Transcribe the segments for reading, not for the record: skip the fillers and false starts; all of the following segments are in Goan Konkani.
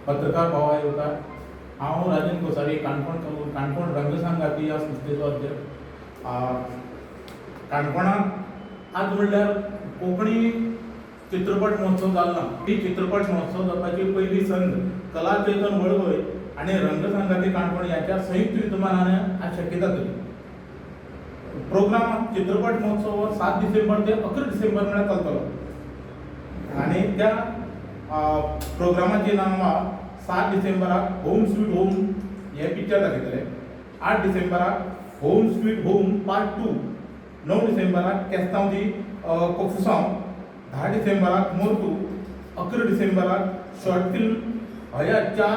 पत्रकार भावा येवकार. हांव राजन गोसावी, काणकोण, काणकोण रंगसांगाती ह्या संस्थेचो अध्यक्ष. काणकोणांत आज म्हणल्यार कोंकणी चित्रपट महोत्सव जालो ना. ही चित्रपट महोत्सव जावपाची पयली संद कला चेतन वळवय आनी रंगसांगाती काणकोण ह्याच्या संयुक्त विद्यमानाने आज शक्य जातली. प्रोग्राम चित्रपट महोत्सव हो 7 डिसेंबर ते 11 डिसेंबर म्हळ्यार चलतलो आनी त्या प्रोग्रामाची नांवां 7 डिसेंबराक होम स्वीट होम हे पिक्चर दाखयतले, 8 डिसेंबराक होम स्वीट होम पार्ट 2, 9 डिसेंबराक केस्तांव दी कोफुसांव, 10 डिसेंबराक मोर्तू, 11 डिसेंबराक शॉर्ट फिल्म. हया चार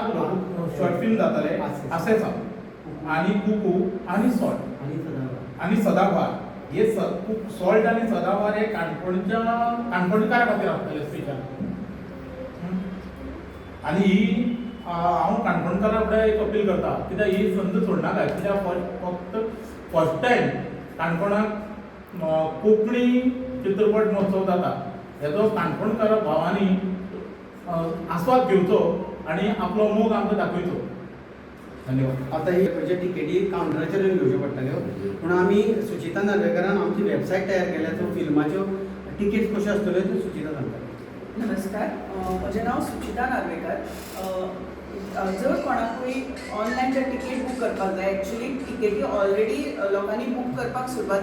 शॉर्ट फिल्म जातले. आसेसांव आनी कुकू आनी सॉल्ट. आनी सदाबहार. आनी सदाबहार. हे स सॉल्ट आनी सदाबहार हे काणकोणच्या, काणकोणकारा खातीर आसतले स्पेशल. आनी ही हांव काणकोणकारा फुडें एक अपील करता, कित्याक ही संद सोडनाका, कित्याक फक्त फर्स्ट टायम काणकोणाक कोंकणी चित्रपट महोत्सव जाता. हेजो काणकोणकार भावांनी आस्वाद घेवचो आनी आपलो मोग आमकां दाखयचो. धन्यवाद. आता ही म्हणजे टिकेटी कावंटराचेर येवन घेवच्यो पडटाल्यो, पूण आमी सुचिता नार्वेकारान आमची वेबसायट तयार केल्या. सो फिल्माच्यो टिकेट्स कश्यो आसतल्यो त्यो सुचिता सांगता. नमस्कार, म्हजें नांव सुचिता नार्वेकर. अ, अ, जर कोणाकूय ऑनलायन जर तिकेट बूक करपाक जाय, एक्चुली टिकेटी ऑलरेडी लोकांनी बूक करपाक सुरवात,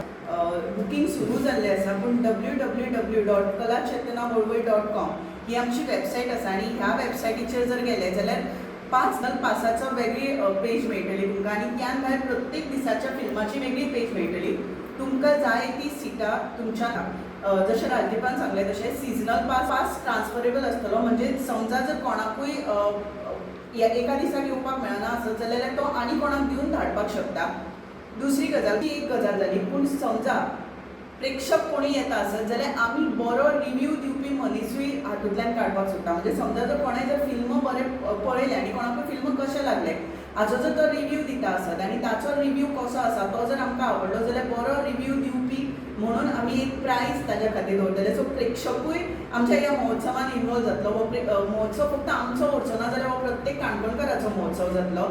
बुकींग सुरू जाल्लें आसा. पूण www.kalachetanavalvai.com ही आमची वेबसायट आसा आनी ह्या वेबसायटीचेर जर गेले जाल्यार पांच पासाचो वेगळी पेज मेळटली तुमकां आनी त्यान भायर प्रत्येक दिसाच्या फिल्माची वेगळी पेज मेळटली. तुमकां जाय ती सिटां तुमच्या जशें राजदीपान सांगलें तशें सिजनल पास, पास ट्रान्सफरेबल आसतलो. म्हणजे समजा जर कोणाकूय एका दिसाक येवपाक मेळना आसत जाल्यार तो आनी कोणाक दिवन धाडपाक शकता. दुसरी गजाल, ती एक गजाल जाली, पूण समजा प्रेक्षक कोणी येता आसत जाल्यार आमी बरो रिव्यू दिवपी मनिसूय हातूंतल्यान काडपाक सोदता. म्हणजे समजा जर कोणें जर फिल्म बरें पळयलें आनी कोणाकूय फिल्म कशें लागलें हाचो जर तो रिव्यू दिता आसत आनी ताचो रिव्यू कसो आसा तो जर आमकां आवडलो जाल्यार बरो रिव्यू दिवपी म्हणून आमी एक प्रायज ताज्या खातीर दवरतले. सो प्रेक्षकूय आमच्या ह्या महोत्सवान इनवॉल्व जातलो. हो महोत्सव फक्त आमचो उरचो ना जाल्यार हो प्रत्येक काणकोणकाराचो महोत्सव जातलो.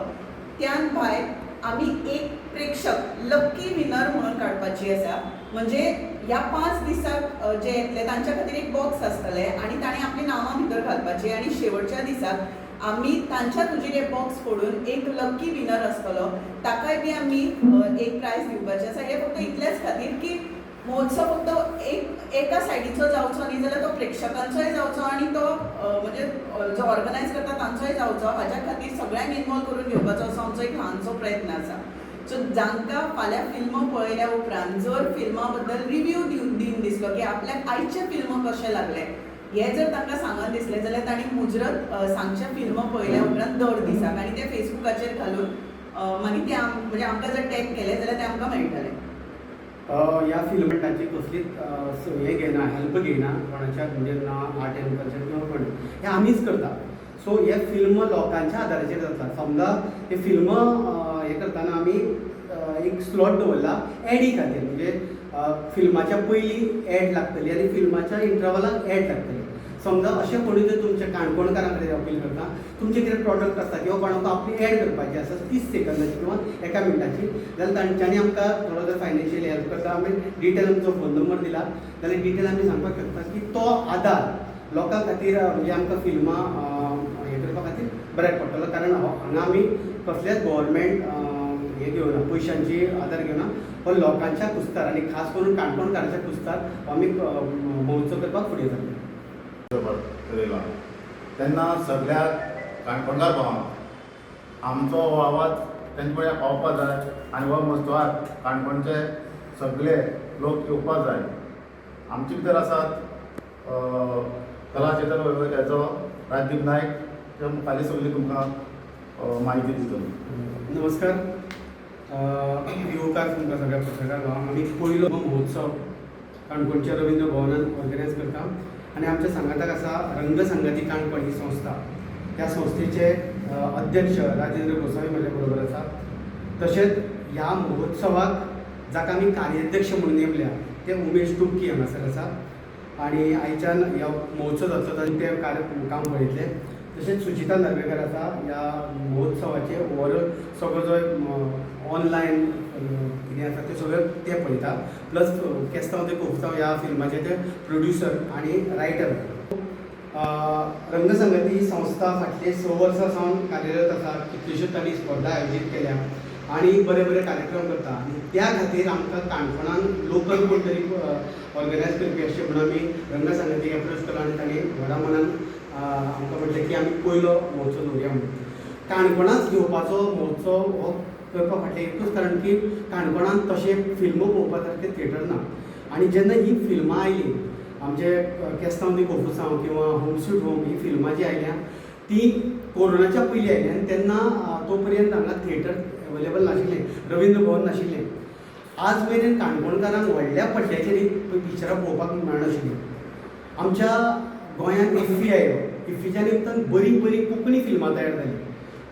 त्यान भायर आमी एक प्रेक्षक लक्की विनर म्हणून काडपाची आसा. म्हणजे ह्या 5 दिसाक जे येतले तांच्या खातीर एक बॉक्स आसतलें आनी तांणी आपलीं नांवां भितर घालपाची आनी शेवटच्या दिसाक आमी तांच्या हुजीर हे बॉक्स फोडून एक लक्की विनर आसतलो, ताकाय बी आमी एक प्रायज दिवपाचें आसा. हें फक्त इतलेंच खातीर की महोत्सव फक्त एक एका सायडीचो जावचो न्ही, जाल्यार तो प्रेक्षकांचोय जावचो आनी तो म्हणजे जो ऑर्गनायज करता तांचोय जावचो. हाज्या खातीर सगळ्यांक इनवॉल्व करून घेवपाचो असो आमचो एक ल्हानसो प्रयत्न आसा. सो जांकां फाल्यां फिल्म पळयल्या उपरांत जर फिल्मा बद्दल रिव्यू दिवन दिसलो की आपल्याक आयचें फिल्म कशें लागलें हें जर तांकां सांगन दिसलें जाल्यार तांणी मुजरत सांगचें फिल्म पळयल्या उपरांत दर दिसाक आनी तें फेसबुकाचेर घालून मागीर तें म्हणजे आमकां जर टॅग केलें जाल्यार तें आमकां मेळटलें. ह्या फिल्माची कसलीच हें घेयना, हेल्प घेयना कोणाच्या, म्हणजे ना आर्ट एंड कल्चर किंवा कोण. हें आमीच करता. सो हे फिल्म लोकांच्या आदाराचेर जाता. समजा हे फिल्म हें करतना आमी एक स्लॉट दवरला एडी खातीर, म्हणजे फिल्माच्या पयलीं एड लागतली आनी फिल्माच्या इंटरवलाक एड लागतली. समजा अशें कोणी जर तुमच्या काणकोणकारां कडेन अपील करता, तुमचे कितें प्रॉडक्ट आसता किंवा कोणाक आपली एड करपाची आसा 30 सेकंदाची किंवा एका मिनटाची, जाल्यार तांच्यांनी आमकां थोडो जर फायनान्शियल हेल्प करता, आमी डिटेल आमचो फोन नंबर दिला जाल्यार डिटेल आमी सांगपाक शकता की तो आदार लोकां खातीर म्हणजे आमकां फिल्मां हें करपा खातीर बऱ्याक पडटलो. कारण हांगा आमी कसलेच गोवोरमेंट हें घेवना, पयशांची आदार घेवना. हो लोकांच्या कुस्तार आनी खास करून काणकोणकारांच्या कुस्तार आमी महोत्सव करपाक फुडें सरले. थरयला तेन्ना सगळ्या काणकोणकार भावांक आमचो हो आवाज तेंचे पर्यंत पावपा जाय आनी हो महोत्सवाक काणकोणचे सगळे लोक येवपा जाय. आमचे भितर आसात कला चेतन हेचो राजदीप नायक. ते मुखारली सगळी तुमकां म्हायती दितलो. नमस्कार, येवकार तुमकां सगळ्या पत्रकार भावांक. आमी पयलो महोत्सव काणकोणच्या रवींद्र भवनान ऑर्गनायज करता आनी आमच्या सांगाताक आसा रंगसंगाती काणकोण ही संस्था. त्या संस्थेचे अध्यक्ष राजेंद्र गोसावी म्हज्या बरोबर आसा. तशेंच ह्या महोत्सवाक जाका आमी कार्याध्यक्ष म्हणून नेमल्या ते उमेश टुपकी हांगासर आसा आनी आयच्यान ह्या महोत्सव जातलो तांणी ते कार्य काम पळयतले. तशेंच सुचिता नार्वेकर आसा. ह्या महोत्सवाचे ओवरऑल सगळो जो ऑनलायन कितें आसा तें सगळें ते पळयता. प्लस केस्तांव ते कोफुसांव ह्या फिल्माचे ते प्रोड्युसर आनी रायटर. रंगसंगती ही संस्था फाटले 6 वर्सां सावन कार्यरत आसा. कितल्योश्योच तांणी स्पर्धा आयोजीत केल्या आनी बरे बरे कार्यक्रम करता आनी त्या खातीर आमकां काणकोणान लोकल कोण तरी ऑर्गनायज करपी अशें म्हणून आमी रंगसंगतीक एप्रोच केलो आनी तांणी व्हडा मनान आमकां म्हटलें की आमी पयलो महोत्सव दवरुया म्हणून. काणकोणांत घेवपाचो महोत्सव हो करपा फाटलें एकूच कारण की काणकोणांत तशें फिल्मां पळोवपा सारकें थिएटर ना आनी जेन्ना ही फिल्मां आयलीं, आमचे केस्तांव दी कोफुसांव किंवा होम स्वीट होम ही फिल्मां जीं आयल्या ती कोरोनाच्या पयलीं आयली आनी तेन्ना तो पर्यंत हांगा थिएटर अवेलेबल नाशिल्लें, रविंद्र भवन नाशिल्लें. आज मेरेन काणकोणकारांक व्हडल्या पड्ड्याचेर ही पिक्चरां पळोवपाक मेळनाशिल्लीं. आमच्या गोंयांत इफ्फी आयलो. इफ्फीच्या निमतान बरीं बरीं कोंकणी फिल्मां तयार जालीं,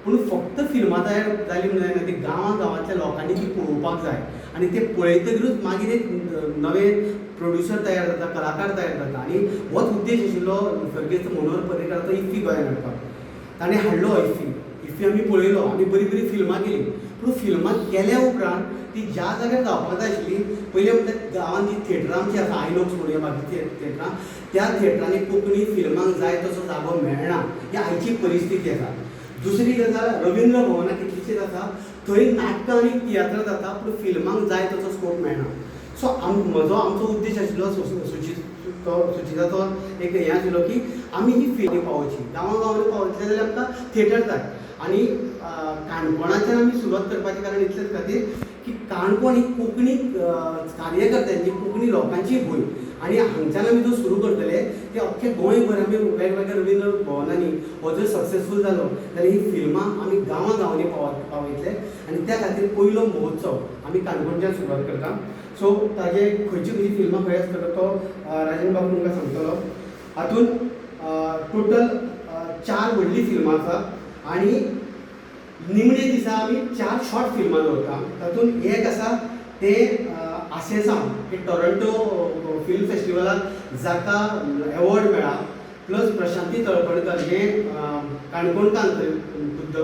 पूण फक्त फिल्मां तयार जालीं म्हणून जायना, ती गांवां गांवांतल्या लोकांनी ती पळोवपाक जाय आनी ते पळयतकीरूच मागीर एक नवे प्रोड्युसर तयार जाता, कलाकार तयार जाता. आनी होच उद्देश आशिल्लो सर्गेस्त मनोहर पर्रीकाराचो इफ्फी गोंयांत हाडपाक. ताणें हाडलो इफ्फी. इफ्फी आमी पळयलो, आमी बरीं बरीं फिल्मां केलीं, पूण फिल्मां केल्या उपरांत ती ज्या जाग्यार जावपाक जाय आशिल्ली, पयलीं म्हणल्यार गांवांत जी थिएटरां आमचीं आसा, आयनॉक्स म्हणुया, बाकीची थिएटरां, त्या थिएटरांनी कोंकणी फिल्मांक जाय तसो जागो मेळना, ही आयची परिस्थिती आसा. दुसरी गजाल, रविंद्र भवनां कितलींशींच आसा, थंय नाटकां आनी तियात्रां जाता, पूण फिल्मांक जाय तसो स्कोप मेळना. सो आम म्हजो आमचो उद्देश आशिल्लो, सुचित तो सुचिताचो एक हें आशिल्लो की आमी ही फिल्म पावोवची, गांवां गांवांनी पावयतले जाल्यार आमकां थिएटर जाय. आनी काणकोणाच्यान आमी सुरवात करपाचें कारण इतलेच खातीर की काणकोण ही कोंकणी कार्यकर्त्यांची, कोंकणी लोकांची भूंय आनी हांगच्यान आमी जो सुरू करतले ते अख्खे गोंयभर आमी वेगवेगळ्या रविंद्र भवनांनी हो जर सक्सेसफूल जालो जाल्यार ही फिल्मां आमी गांवां गांवांनी पावयतले आनी त्या खातीर पयलो महोत्सव आमी काणकोणच्यान सुरवात करता. सो ताजे खंयची खंयची फिल्मां खंय आसतलो तो राजन बाबू तुमकां सांगतलो. हातूंत टोटल चार व्हडलीं फिल्मां आसा आनी निमणे दिसा आमी चार शॉर्ट फिल्मां दवरता. तातूंत एक आसा तें आसेसांव हे टोरंटो फिल्म फेस्टिवलाक जाका एवॉर्ड मेळ्ळा, प्लस प्रशांती तळपणकर हे काणकोणकान खुद्द,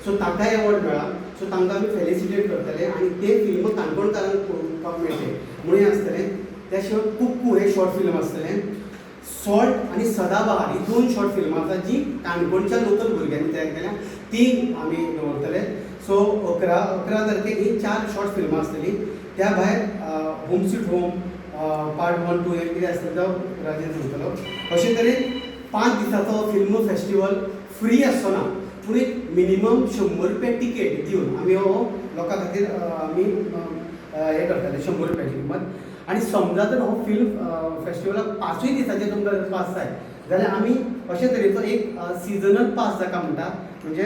सो ताकाय एवॉर्ड मेळ्ळा. सो तांकां आमी फेलिसिटेट करतले आनी ते फिल्म काणकोणकारांक पळोवपाक मेळटलें म्हणून हें आसतलें. त्या शिवाय कुक्कू हें शॉर्ट फिल्म आसतलें, सॉल्ट आनी सदाबहार ही दोन शॉर्ट फिल्मां आसा जी काणकोणच्या लोकल भुरग्यांनी तयार केल्या, ती आमी दवरतले. सो 11 तारखेक ही चार शॉर्ट फिल्मां आसतलीं. त्या भायर home sweet home part 1, 2 हें कितें आसतलें तो राजेन सांगतलो. अशे तरेन 5 दिसाचो फिल्म फेस्टिवल फ्री आसचो ना, पूण एक मिनिमम 100 रुपया टिकेट दिवन आमी हो लोकां खातीर आमी हें करतले, 100 रुपयाची किंमत. आनी समजा जर हो फिल्म फेस्टिवलाक 5ूय दिसाचे तुमकां जर पास जाय जाल्यार आमी अशे तरेचो एक सिजनल पास जाका म्हणटा, म्हणजे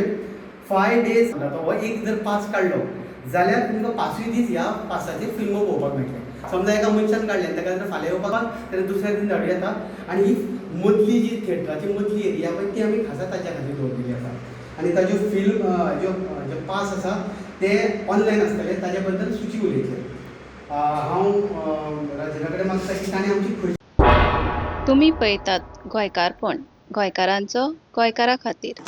5 डेज हो एक जर पास काडलो जाल्यार तुमकां 5ूय दीस ह्या पासाचेर फिल्म पळोवपाक मेळटलें. समजा एका मनशान काडलें, ताका जर फाल्यां येवपाक जाल्यार दुसऱ्या दीस धाडूं येता. आनी ही मदली जी थिएटराची मदली एरिया पळय ती आमी खासा ताच्या खातीर दवरलेली आसा आनी ताज्यो फिल्म ज्यो जे पास आसा ते ऑनलायन आसतले, ताजे बद्दल सुची उलयतले. हांव राजना कडेन मागता की ताणें आमची खंयची तुमी पळयतात गोंयकारपण, गोंयकारांचो गोंयकारा खातीर.